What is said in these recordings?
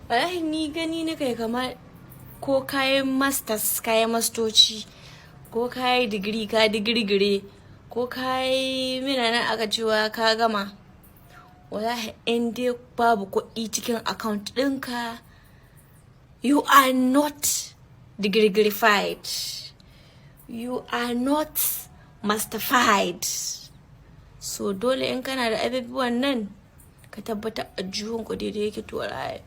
Wallahi ni gani na kai kamar ko kayan masters, kayan mastoci, ko kayi digiri ka digirgire, ko kayi mina nan aka cewa ka gama. Wallahi in dai babu kuɗi cikin account ɗinka, you are not digirgirified, you are not masterfied. So dole in kana da abubuwan nan, ka tabbata a ku daidai yake. To wallahi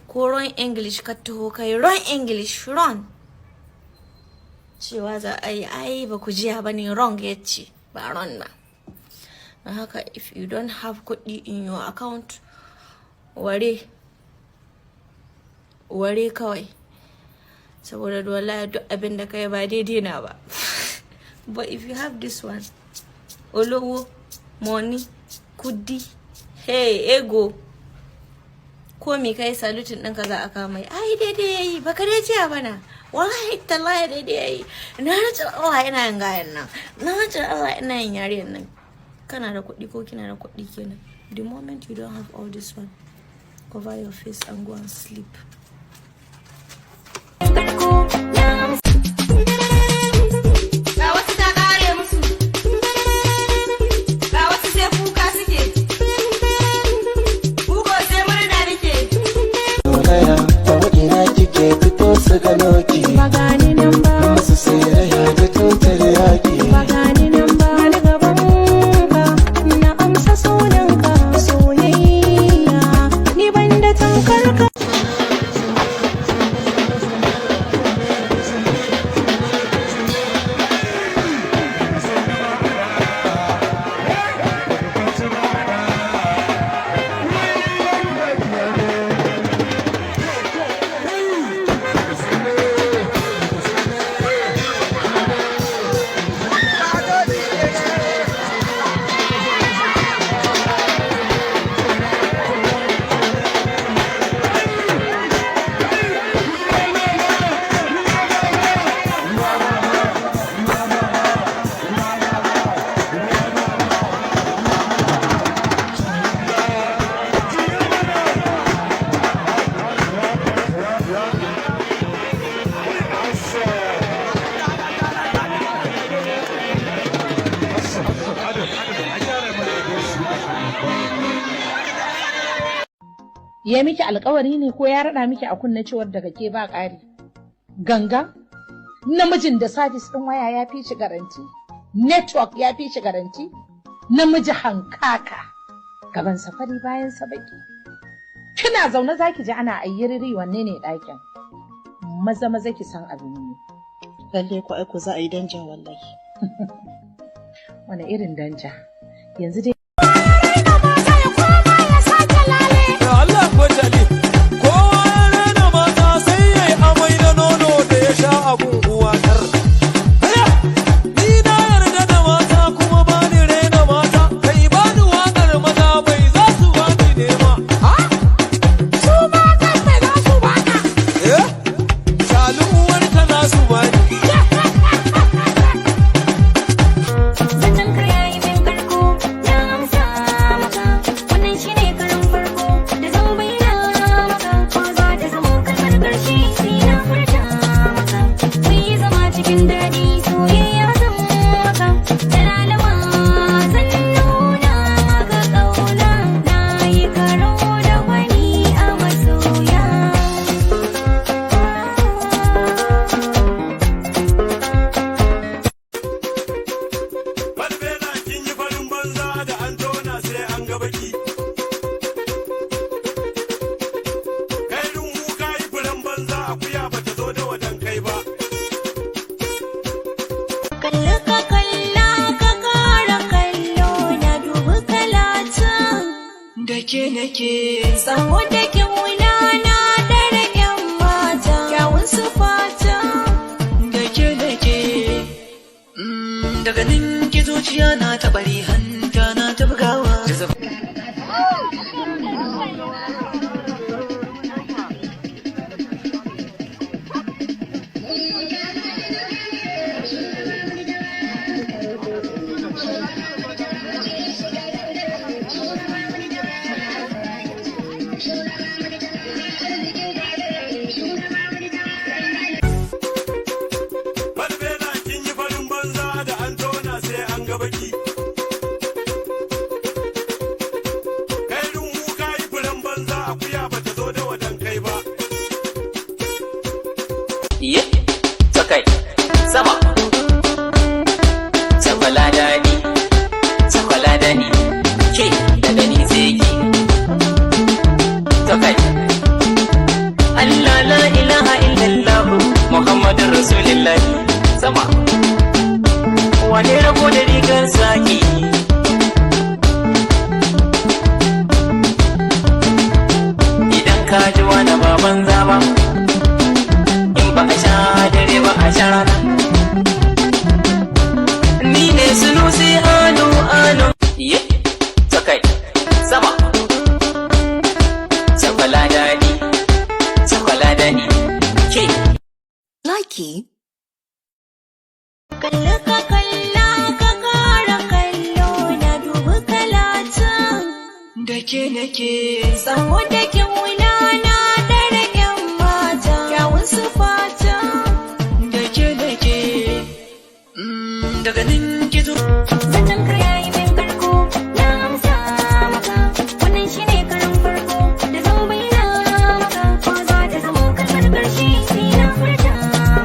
ko wrong English ka taho kai, wrong English, wrong cewa za a yi, ai ba ku jiya ba ne, wrong ya ce ba wrong ba. Don haka if you don't have kuɗi in your account, ware ware kawai, saboda wallahi duk abin da kai ba daidai na ba. But if you have this one, olówó, money, kudi, hey, ego, ko me kai, saluting ɗinka za a kama. Ai daidai yayi, baka dai jiya bana. Wallahi tallahi daidai yayi. Na rantsa Allah ina yin gayan nan, na rantsa Allah ina yin yariyan nan. Kana da kuɗi ko kina da kuɗi kenan. The moment you don't have all this one, cover your face and go and sleep. Karko na amsa. Ga wasu ta ƙare musu, ga wasu sai kuka suke, kuko sai murna nake. Raya, ta ina kike fito su gano ki. Ba gani nan ba. Masu sai raya da tutar yaki. Ba gani nan ba. Ni gaban ka na amsa sunanka, soyayya ni ban da tamkar ka. Ya miki alkawari ne ko ya raɗa miki a kunne cewar daga ke ba ƙari? Ganga? Namijin da service ɗin waya ya fi shi garanti, network ya fi shi garanti, namiji hankaka, gaban safari bayan sa baki. Kina zaune zaki ji ana ayyiriri, wanne ne ɗakin? Maza maza ki san abin yi. Lalle ku aiko za a yi danja wallahi. Wani irin danja? Yanzu dai Allah ko jali, kowa ya rena mata sai ya yi amai na nono da ya sha abun uwatar. Ni na yarda da mata kuma ba ni rena mata, kai ba ni waƙar maza bai za su ba ni nema. Ha? Su matan mai za su baka? Eh? Shalu uwarka za su bani. Zancen ka yayi min karko, na amsa maka. Wannan shine karin farko da zan bayyana maka. Ko za ta zama kalmar karshe sai na furta maka. Mu yi zama cikin daɗi, soyayya zan maka. Da lalama zan nuna maka ƙauna. Na yi karo da wani a masoya. Balbela kin yi farin banza da an tona sai an ga baki. Kai runhu ka yi furen banza, akuya bata zo da wajen kai ba. Kalli ka kalla ka kara kallo na, dubi kalata. Da ke nake. Tsawo da kyau na dare yan mata, kyawun su fata. Da ke nake. Daga ninki zuciya na ta bari, hanta na ta bugawa. Kai, sama. Sakwala daɗi, sakwala daɗi, ke daga ni sai ki. To kai. Allah la ilaha illallah Muhammadur Rasulullah. Sama. Wane rabo da rigar saki? Idan ka ji wani baban zaba, in ba a sha dare ba a sha rana. Ni ne Sunusi Anu Anu. Ye, ta kai, sama. Sakwala daɗi, sakwala daɗi, ke. Likey. Kalla ka kalla ka kara kallo na dubi kalata. Da ke nake. Tsawo da kyauna na dare yan mata. Kyawun sufata. Da ke nake. Daga nan gizo. Zancen ka yayi min karko na amsa maka. Wannan shine karin farko da zan bayyana maka. Ko za ta zama kalmar karshe sai na furta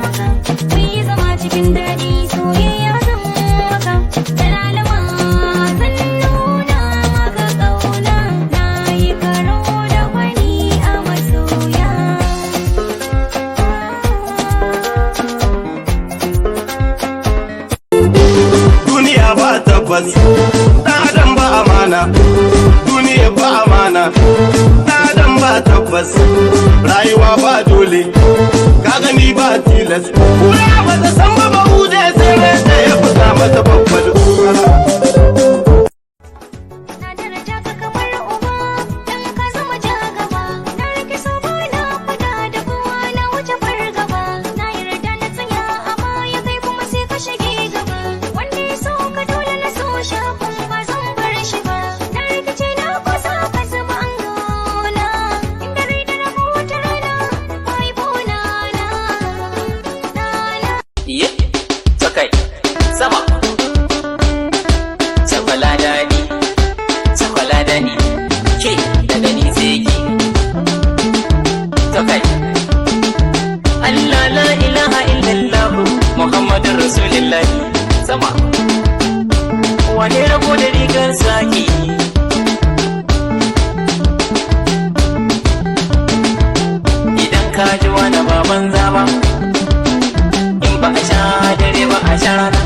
maka. Mu yi zama cikin daɗi soyayya zan maka. Da lalama zan nuna maka ƙauna. Na yi karo da wani a masoya. Duniya ba tabbas, dan adam ba amana. Duniya ba amana, dan adam ba tabbas. Rayuwa ba dole, ka gani ba tilas. Kura ba ta san ba ba huje sai ran da ya buga mata babbar kura. Na daraja ka kamar uba, dan ka zama ja gaba. Na rike so ba na fada da kowa na wuce fargaba. Na yarda na tsaya a baya kai kuma sai ka shige gaba. Wanda ya so ka dole na so shafin ba zan bar shi ba. Na rikice na kusa ka zama an gona. Inda rai da rabo wata rana, bai bona na. Na na. Ye, ta kai, sama. Sakwala daɗi, sakwala daɗi, ke daga ni sai ki. Ta kai. Allah la ilaha illallah Muhammadur Rasulullah. Sama. Wane rabo da rigar saki? Idan ka ji wani baban zaba, in ba a sha dare ba a sha rana.